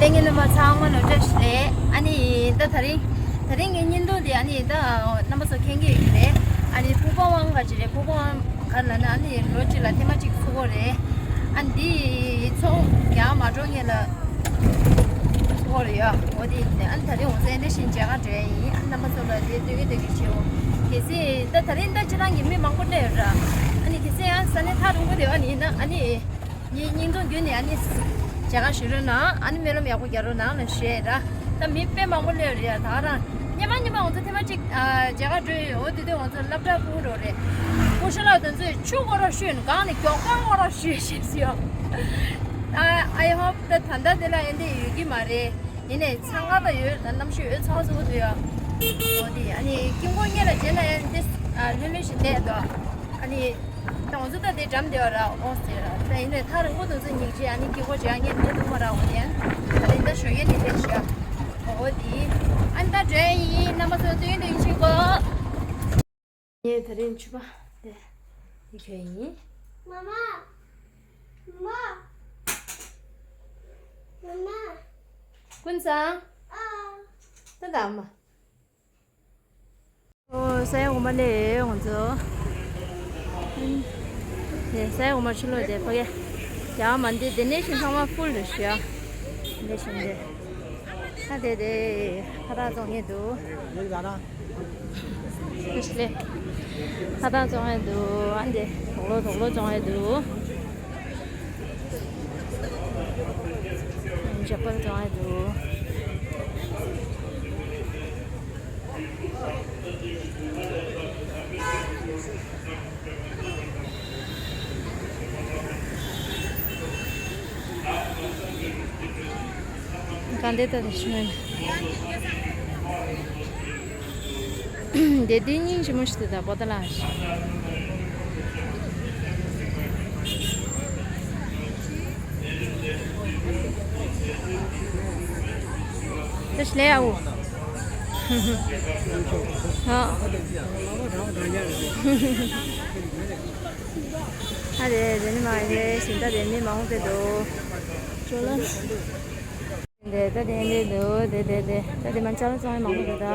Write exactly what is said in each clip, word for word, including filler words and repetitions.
ལྷན་རྒྱས་རྣམ་པ་ཚང་མ་ལ་བཀྲ་ཤིས་བདེ་ལེགས། ཨ་ནི་ད་དེ་རིང་། དེ་རིང་གི་བརྙན་ཐུང་འདི་ཨ་ནི་ད་རྣམ་པ་ཚོ་མཁྱེན་གྱི་ཡོད་ཀྱི་རེད། ཨ་ནི་ཕུག་པ་དབང་ག་ཅི་རེད། ཕུག་པ་དབང་ག་ལ་ན་ཨ་ནི་ལོ་གཅིག་ལ་ཐེངས་མ་གཅིག་ཚུགས་ཀྱི་རེད། ཨ་ནི་འདི་ཚོང་རྒྱག་མ་འགྲོ་སྔོན་ལ་ཚུགས་ཀྱི་རེད་ཡ། འོ་དེ་ཡིན་ནས་ཨ་ནི་ད་རིང་འོ་ཙི་འདི་བཞིན་མཇལ་ཁ་འགྲོ་ཡ་ཡིན། ཨ་ནི་རྣམ་པ་ཚོ་ལ་དེ་སྟོན་གྱི་སྟོན་གྱི་བྱེད་འོ། གལ་སྲིད་ད་དེ་རིང་ད་སྤྱིར་བཏང་གི་མི་མང་པོ་སླེབས་ཡོད་ར། ཨ་ནི་གལ་སྲིད་ཡང་ས་གནས་ཐག་རིང་པོ་དེ་བ་ནི་ཡིན་ན་ཨ་ནི། ངའི་བརྙན་ཐུང་བརྒྱུད་ནས་ཨ་ནི་མཇལ་ཁ་ཞུ་རོགས་གནང་། ཨ་ནི་སྨོན་ལམ་ཡག་པོ་རྒྱག་རོགས་གནང་ལ་ཞུ་ཡས་ར། ད་མི་དཔེ་མང་པོ་སླེབས་རེད་ཡ། ད་རང་སྔོན་མ་སྔོན་མ་ང་ཚོ་ཐེངས་མ་གཅིག་ཨ་མཇལ་ཁ་འགྲོ་ཡོད། འོ་དེ་དུས་ང་ཚོ་སློབ་གྲྭ་ཕྲུ་གུ་རོ་རེད། སྐུ་ཞབས་ལགས་དེ་ཚོས་ཆུ་དགོས་རོགས་ཞུས་ནས་གང་ནས་མགྱོགས་ཁང་དགོས་རོགས་ཞུས་ཞེས་ཟེར་ཡ། ཨ་I hope ད་ད་ལྟ་དེ་ལ་ཨེ་འདྲ་ཡོད་ཀྱི་མ་རེད། ཡིན་ནའི་འཚང་ཁ་ད་ཡོད། ད་གནམ་གཤིས་འོད་ཚ་བ་ཚ་པོ་འདུག་ཡ། འོ་དེ་ཨ་ནི་དཀྱིལ་འཁོར་སྔོན་ལ་མཇལ་ན་ཡང་འདི་ཨ་ལྷོད་ལྷོད་ཞིག་བསྡད་འདུག་ཨ་ནི། ད་ང་ཚོ་ད་དེ་འགྲམ་དེ་བ་ར་འོང་ཟེར་ར། ད་ཡིན་ནའི་ཐག་རིང་པོ་དུ་ཚོ་ཉིག་ཅེ་ཨ་ནི་དཀྱིལ་འཁོར་མཇལ་ངེས་མེད་འདུག་མ་ར། འོ་དེ་ཡང་ད་ལྟ་ད་ཞོགས་ཀས་ནས་སླེབས་ཤག་འོ་དེ་ཨ་ནི་ད་འགྲོ་ཡ་ཡིན། རྣམ་པ་ཚོ་སྟོན་སྟོན་བྱེད་གོ། ངས་ད་རིང་ཕྱུ་པ་དེ་ཡི་ཁྱོད་ཡིན། མ་མ། མ་མ། མ་མ། ཀུན་བཟང་། ཨ། ད་ད་མ། ཨོ་ས་ཡ་འོ་མ་ལས་ང་ཚོ། དེ་ས་ཡ་འོ་མ་ཕྱི་ལོགས་དེ་ཕ་གི་ཡང་མ་འདི་དེ་ནས་ཤིང་ཚང་མ་ཕུལ་རེད་ཤག་འདི་ཤིང་དེ། ཨ་དེ་དེ་ཁ་བཏགས་བཙོང་མཁན་འདུག་ཁ་བཏགས་བཙོང་མཁན་འདུག་ཨ་འདི་དོག་ལོ་དོག་ལོ་བཙོང་མཁན་འདུག་འཇབ་པར་བཙོང་མཁན་འདུག་གང་འདྲ་ལྟ་དེ་ཤི་མོན། དེ་དེ་སྙིང་རྗེ་མོ་ཞིག་འདུག་ད་པོ་ཏ་ལ་ཞིག་ད་ཤི་ལེ་ཨའོ། ཨ་རེ་རེ་ནི་མ་རེ་ཞིང་ད་རེ་ནི་མ་འོང་པའི་འདུག་ཅོ་ལ། འདི་ད་དེ་འདི་འདུག་དེ་དེ་དེ་ད་དེ་མ་ཅ་ལག་ཚང་མ་མང་པོ་འདུག་ད།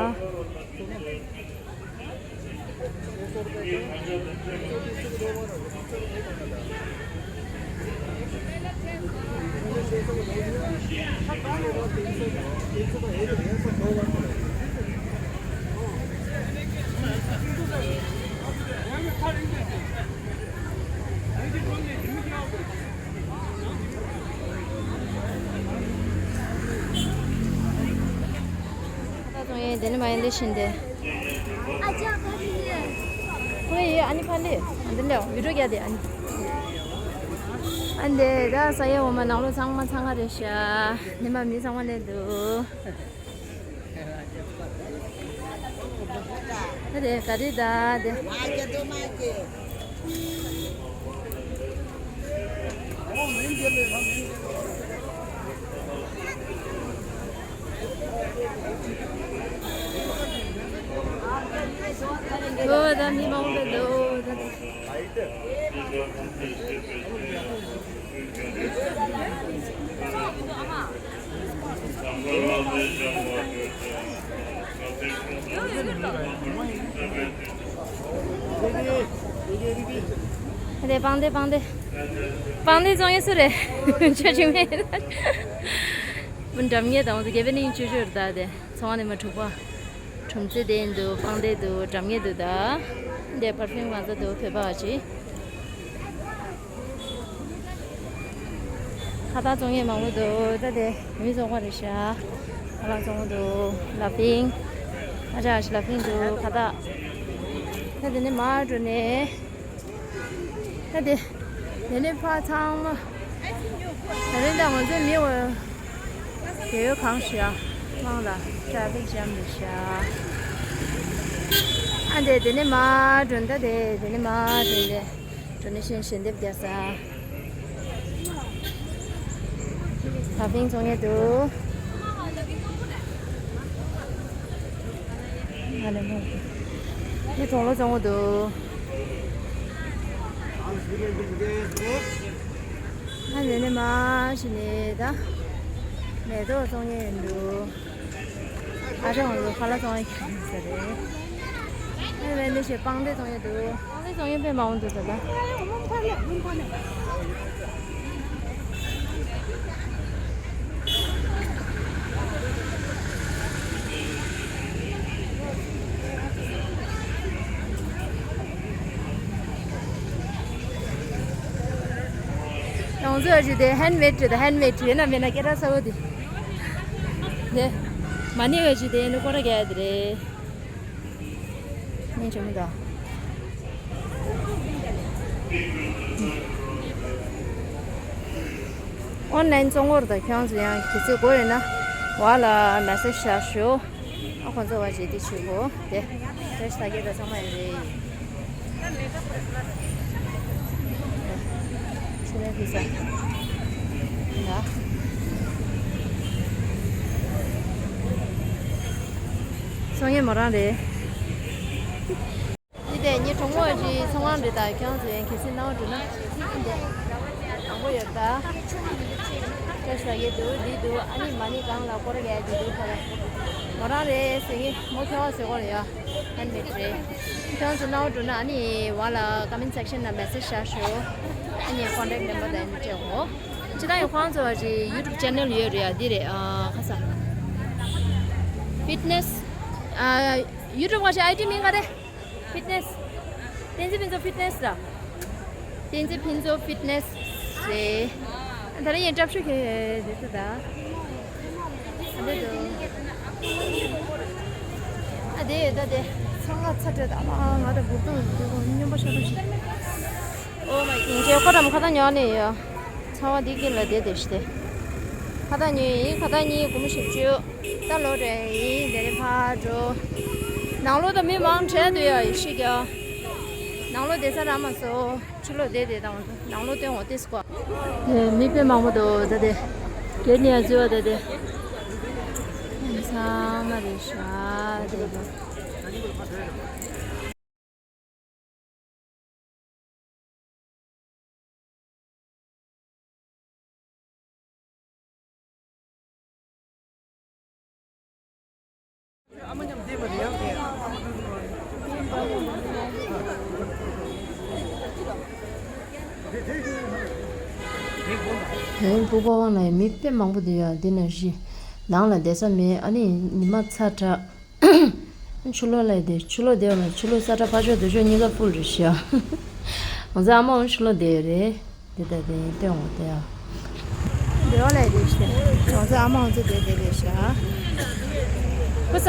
ད་དུང་ཡིན་དེ་ནི་མ་ཡིན་འདི་བཞིན་ཏེ། ཨ་ཅག་ཕ་ལི་ཡིན། ཁོ་ཡི་ཨ་ནི་ཕ་ལི། ཨ་འདི་ལེའོ་བི་ཌིའོ་རྒྱག་དེ་ཨ་ནི། ཨ་འདི་ད་ས་ཡ་འོ་མ་ནང་ལོགས་ཚང་མ་འཚང་ཁ་རེད་ཤག་ཉི་མ་མི་ཚང་མ་སླེབས་འདུག་ད་དེ་ག་རེ་ད་དེ། ཨོ་ད་མི་མང་པོ་འདུག་ད་དེ། རེད། པང་གདན་པང་གདན། པང་གདན་བཙོང་ཡས་སུ་རེད། ཆོས་ཅིག་མེད། འགྲམ་ངེས་དང་དགེ་བའི་གླིང་བཅུ་བཅུར་བདའ་སྟེ་ཚོང་བ་ནས་མ་འཁྲུག་པ། གྲུམ་ཙེ་དེ་འདུག་པང་གདན་འདུག་འགྲམ་ངེས་འདུག་ད། འདི་པར་ཕིའུམ་གང་ཚ་འདུག་བོད་པ་བ་ཅི། ཁ་བཏགས་བཙོང་མཁན་མང་པོ་འདུག་ད་དེ་མི་བཙོང་པ་རེད་ཤག་ཁ་བཏགས་བཙོང་གི་འདུག་ལ་ཕིང་། ཨ་ཅག་ལ་ཕིང་འདུག་ཁ་བཏགས། ད་དེ་ནས་མར་འགྲོ་ནས། ད་དེ། དེ་ནས་ཕར་ཚང་མ། ད་རིང་ད་ང་ཚོའི་མི་འོ། དེ་ཡོད་གང་ཤག་དམངས་ལ་ཊ་ཕིག་ཇམ་རེད་ཤག་ཨ་འདི་དེ་ནས་མར་འགྲོ་ད་དེ་དེ་ནས་མར་འགྲོ་དེ། འགྲོ་ནས་ཤིང་ཞལ་འདེབས་རྒྱག་ས། ལ་ཕིང་བཙོང་ཡས་འདུག་ང་ལ་མོ། འདི་གྲོགས་ལོ་བཙོང་གི་འདུག་ང་ལས་ནས་མར་ཞིག་ནས་ད། མེ་ཏོག་བཙོང་མཁན་འདུག་ཨ་ཅག་ང་ཚོ་ཁ་ལག་བཙོང་ཡ་ཁྱེར་ཡིན་ས་རེད། ཨ་ལས་འདི་ཞེས་པང་གདན་བཙོང་ཡ་འདུག་པང་གདན་བཙོང་མཁན་དཔེ་མང་པོ་འདུག་ད་ལྟ། ང་ཚོ་ཨ་ཅེ་དེ་ཧན་མེད་རེད། ད་ཧན་མེད་རེད་ན་མེད་ན་སྐད་གྲགས་ཚ་བོ་དེ། དེ་མ་ཎི་ཨ་ཅེ་དེ་ནི་སྐོར་ར་རྒྱག་ཡ་དེ་རེད། ཉིན་ཆེན་མོ་དང་། ཨོན་ལན་བཙོང་གོ་ར། ད་ཁྱོད་ཚོ་ཡང་གལ་སྲིད་དགོས་ཡོད་ན་བ་ལ་མེ་སེ་ཇི་བཞག་ཞུ། ཨ་ཁོང་ཚོ་བ་ཞེ་དེ་བྱེད་གོ་དེ། བཀྲ་ཤིས་ད་གེ་ད་ཚང་མ་ཡོད་རེད། ཆུ་ལེན་ཕི་ས། ཡ། སོང་ངས་མོ་རང་རེད། འདི་དེ་ངའི་གྲོགས་མོ་ཞིག་ཚོང་ཁང་རེད། ད་ཁྱོད་ཚོ་ཡང་གལ་སྲིད་སྣང་བ་འགྲོ་ན་འདི་དང་པོ་ཡོད་ད། བཀྲ་ཤིས་ལ་ཡོད་འདུག་འདི་འདུག་ཨ་ནི་མ་ཎི་སྒང་ལ་སྐོར་ར་རྒྱག་འདི་འདུག་ཁ་ལ། མོ་རང་རེད་ཟེར་གི་མོ་ཁྱོད་ཟེར་གོ་རེད་ཡ། ཧན་མེད་རེད། ཁྱོད་ཚོ་སྣང་བ་འགྲོ་ན་ཨ་ནི་བ་ལ་ཀོ་མེན་ཊི་སེག་ཤན་ན་མེ་སེ་ཇི་བཞག་ཤོག་ཨ་ནི་ཀོན་ཊེག་ནམ་བར་དང་ཨ་ནི་སྤྲད་འོ། ཇི་ལྟར་ཡང་ཁོང་ཚོ་བ་ཞིག་ཡུ་ཊུབ་ཅེ་ནལ་ཡོད་རེད་ཡ། འདི་རེད་ཨ་ཁ་ས། ཕིཊ་ནེ་སི། ཨ་ཡུ་ཊུབ་བ་ཞིག་ཨའི་ཌི་མིང་ག་རེ། ཕིཊ་ནེ་སི། བསྟན་འཛིན་ཕུན་ཚོགས་ཕིཊ་ནེ་སི་ར། བསྟན་འཛིན་ཕུན་ཚོགས་ཕིཊ་ནེ་སི་རེད། ད་ལྟ་ཡིན་འཁྲབ་ཤོག་གི་དེ་ཚོ་ད། ཨ་དེ་ད་དེ་ཚང་ང་ཚ་དྲོད་ད་མ་ང་ད་འབུར་ཐོན་དེ་གོ་སྨྱོན་པ་ཤོར་ཤི། ཨོ་མའི་གོ་ཌ། ཁོ་རམ་ཁ་ད་ཉོ་ནས་ཡོད། ཚང་མ་འདི་སྐྱིད་ལ་བསྡད་བསྡད་ཤི་སྟེ། ཁ་ད་ཉོས་ཡིན། ཁ་ད་ཉིན་དགོང་མོ་བཞི་བཅུ། ད་ལོག་རེད་ཡིན། དེ་རིང་ཕར་འགྲོ། ནང་ལོགས་ད་མི་མང་དྲགས་འདུག་ཡ། ཡེ་ཤེས་རྒྱལ། ནང་ལོགས་བསྡད་ས་རག་མ་སོང་། ཕྱི་ལོགས་བསྡད་བསྡད་དང་། ནང་ལོགས་སྟོན་འོང་ཏིས་ཀོ། དེ་མི་དཔེ་མང་པོ་འདུག་ད་དེ། སྒེར་ནས་འཛུལ་བ་ད་དེ། ཚང་མ་རེད་ཤག་དེ་དེ། ཧེ། ཕུག་པ་དབང་ལ་མི་དཔེ་མང་པོ་འདུག་ཡ། འདི་ན་བཞི། ནང་ལ་བསྡད་ས་མེད། ཨ་ནི་ཉི་མ་ཚ་དྲགས། ཆུ་ལོག་ལ་དེ། ཆུ་ལོག་དེ་བ་ལ། ཆུ་ལོག་ས་ཁྲ་ཕར་ཕྱོགས་དེ་ཕྱོགས་གཉིས་ཀ་ཕུལ་རེད་ཤག་ང་ཚོ་ཨ་མ་འོང་ཆུ་ལོག་དེ་རེད། དེ་ལྟ་དེ་སྟོན་འོང་དེ་ཡ། དེ་བ་ལ་དེ་ཤི། ང་ཚོ་ཨ་མ་འོང་ཚོ་དེ་དེ་རེད་ཤག་ཀུ་ས།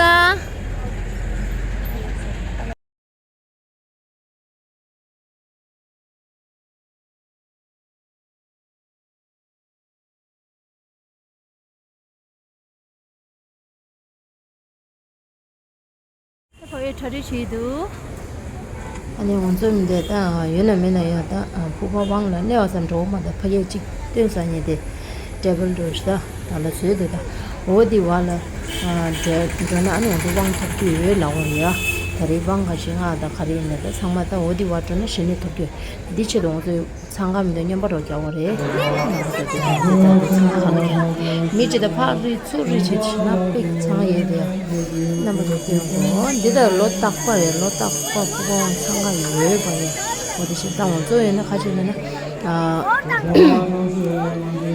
ཕ་གིའི་གྲ་སྒྲིག་བྱེད་འདུག་ཨ་ནི་ང་ཚོ་མི་འདི་ད་ཡོད་ན་མེད་ན་ཡང་ད་ཕུག་པ་དབང་ལ་གནས་བ་ས་འགྲོ་མ། ད་ཕ་གིའི་གཅིག་སྟོན་ས་ཉེ་དེ་ཊེ་བལ་འགྲོ་ཤི། ད་ད་ལ་བཟོས་འདུག་ད་འོ་དེ་བ་ལ་འགྲོ་འགྲོ་ན་ཨ་ནི་ང་ཚོ་དབང་ཐོབ་རྒྱུ་ཡོད་ལ་འོ་རེད་ཡ། ད་རེས་དབང་ག་ཞིག་ང་ད་ག་རེ་ཡིན་ན་ད་ཚང་མ་ད་འོ་དེ་བ་འགྲོ་ན་གཞི་ནས་ཐོབ་རྒྱུ། འདི་ཆེད་དུ་ང་ཚོས་འཚང་ཁ་མི་འདུག་སྨྱོན་པ་རོགས་རྒྱག་དགོས་རེད། འཚང་ཁ་ལ་མི་གཅིག་ད་ཕར་རི་ཚུར་རི་བྱེད་ཕྱིན་ན་དཔེ་འཚང་ཡས་དེ། རྣམ་པ་ཚོ་སྟོན་གོ། འདི་ལྟར་ལོ་རྟག་པ་རེད། ལོ་རྟག་པ་ཕུག་པ་དབང་འཚང་ཁ་ཡོད་པ་རེད། འོ་དེ་ཞིག་བཏང་བ་གཙོ་ཡོད་ན་ཁ་ཅིག་ལ་ན།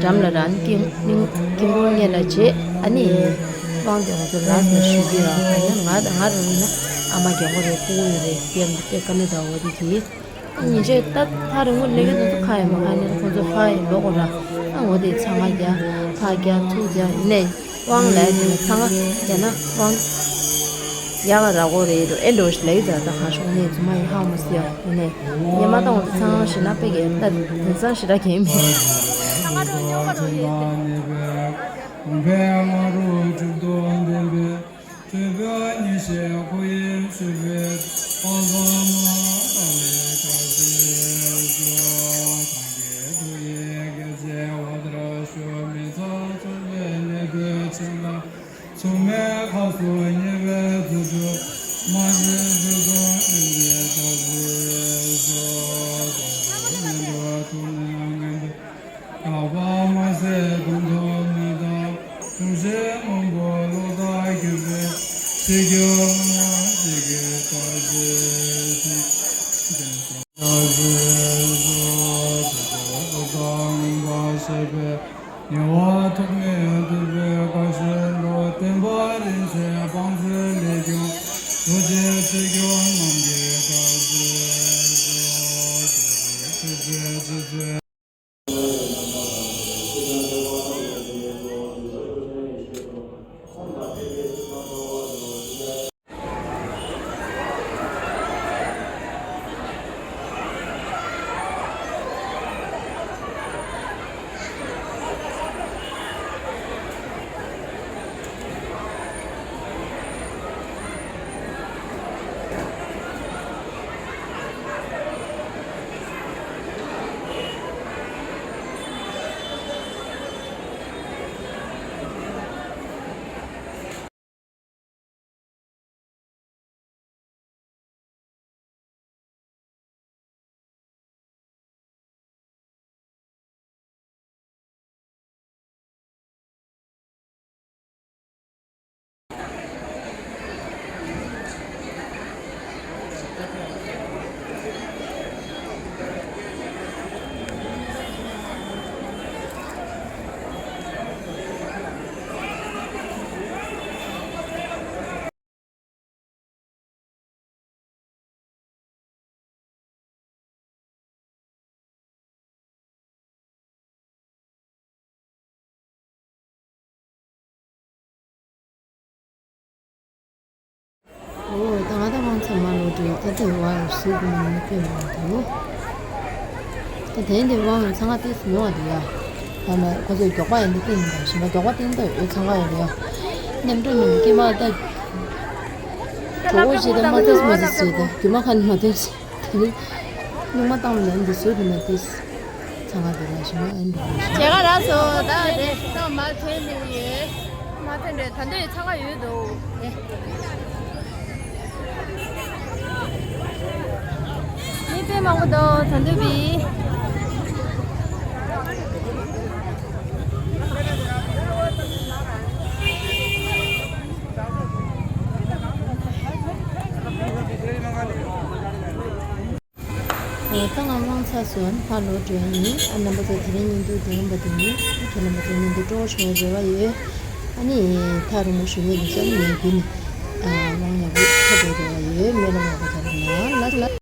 འགྲམ་ལ་རང་ཀིང་ཀིང་ཀིང་པོང་ངེ་ལ་བྱེད། ཨ་ནི་དབང་དེ་ང་ཚོ་ལགས་ལ་ཞུ་གི་ཡོད། ང་ང་རང་ན་ཨ་མ་རྒན་པོ་རེད། ཕྲུ་གུ་ཡོད་རེད། དེ་དཔེ་དཀའ་ལས་དང་འོ་དེ་གིས། ཉིན་ཆད་ད་ཐག་རིང་པོ་ལས་ཀ་ང་ཚོ་ཁ་ཡང་མ་ཁ་ནས་ཁོང་ཚོ་ཕ་ཡི་ལོག་གོ་ར། ཨ་འོ་དེ་འཚང་ཁ་རྒྱག་ཕ་རྒྱག་ཚུར་རྒྱག་ཡིན་ནའི་དབང་ལས་དེ་ནས་འཚང་ཁ་རྒྱག་ན་དབང་ཡག་ག་རག་གོ་རེད་འདུག་ཨེ་འགྲོ་ཞིག་ལས་ད་ད་གང་ཤོག་ནས་རྫུན་མ་ཡིན་ཧ་མ་སི་ཡ་ཡིན་ནའི་ཉི་མ་ད་འོ་དེ་འཚང་ཁ་ཞིག་ན་དཔེ་གས་ད་དེང་སང་ཞིག་ར་གས་མེད། ཐོས་པ་ཉིད་ཤེས་སྐུ་ཡི་ཆུ་བོས་ཕ་བཟང་མ་དང་ལས་གྲགས་ཤིང་སོ། གང་གི་ཐུགས་ཡིད་སྐད་ཅིག་འོད་ལྟར་ཞུ། མི་ཚངས་སྤྱོད་པའི་ནད་པའི་མཚོན་ལ། མཚུངས་མེད་མཁའ་སོགས་མཉེས་པའི་རྫུ་འཕྲུལ། མ་ཤེས་རྒྱུད་དུ་ཨེ་འདྲའི་དག་ཞིག་སོ། དག་ཞིག་ཉན་ཐོས་ཐུགས་ནི་ངན་པའི། དག་པ་མ་ཟད་གདོན་དུ་མི་ལྟ། ཚིག་རྒྱུད་ལྔ་ཡི་གེ་ཀ་ཤི་ཏི་ཏེན་ཏ་ཤི་སོ་ཏེ་ཏེ་ཀུ་ས་མངོན་པར་ཤེས་པའི་ཉེ་བར་ཐུག་མེད་ཐུབ་པའི་ཀ་ཤི་ལོ། བསྟན་པ་རིན་ཆེན་བང་མཛོད་ལས་ཀྱང་རྡོ་རྗེ་ཚིག་རྒྱུད་རྣམས་ཀྱི་ཀ་ཤི་སོ་ཏེ་ཏེ་ཆོས་རྗེ་ཆོས་རྗེ། འོ། ད་ང་ད་མང་ཚང་མ་ལོ་དྲུག་ད་ལྟ་བར་སུ་གི་མི་དཔེ་མང་འདུག་ད་དེ་འདི་དབང་ཚང་ང་ཏིས་ཉོ་བ་འདུག་ཡ། ད་ལ་ཁོ་ཚོས་མགྱོགས་པ་ཡིན་འདི་སྟེང་ནས་ཞིམ་པ་མགྱོགས་པ་སྟེང་ད་ཡོད་ཚང་ང་ཡོད་ཡ། མཉམ་འགྲོ་ནི་ཀི་མ་ད། གྲོགས་པོ་ཞིག་ད་མ་ཏིས་མ་ཏིས་ཟེར་ད་རྒྱུ་མ་ཁ་ནི་མ་ཏིས། དེ་ནི་སྙུང་མ་བཏང་ལ་འདི་སུ་དེ་མ་ཏིས། ཚང་ང་དེ་ལ་ཞིམ་པ་ཨེ་འདུག་ཞིམ། བྱེད་ག་རག་སོ་ད་རེད་ད་མ་ཐོན་ནི་ཡོད། མ་ཐོན་རེད་ད་འདི་ཚང་ང་ཡོད་འདུག་ཨེ། མི་དཔེ་མང་པོ་འདུག་ད་འདོད་པའི། ད་ང་མང་ཚ་སོན་ཕ་ལོ་དྲན་ཡིན། ཨ་རྣམ་པ་ཚོ་དེ་རིང་ཉིན་དུ་དེ་རིང་པ་དེ་ཡིན། ཁྱེད་རྣམ་པ་ཚོ་ཉིན་དུ་སྤྲོ་བོ་བྱུང་བའི་རེ་བ་ཡོད། ཨ་ནི་ཐག་རིང་མོ་ཞུ་ངེས་འདུག་ས་ནི་ངས་རྒྱུ་ནི་ཨ་དབང་ཡག་པོ་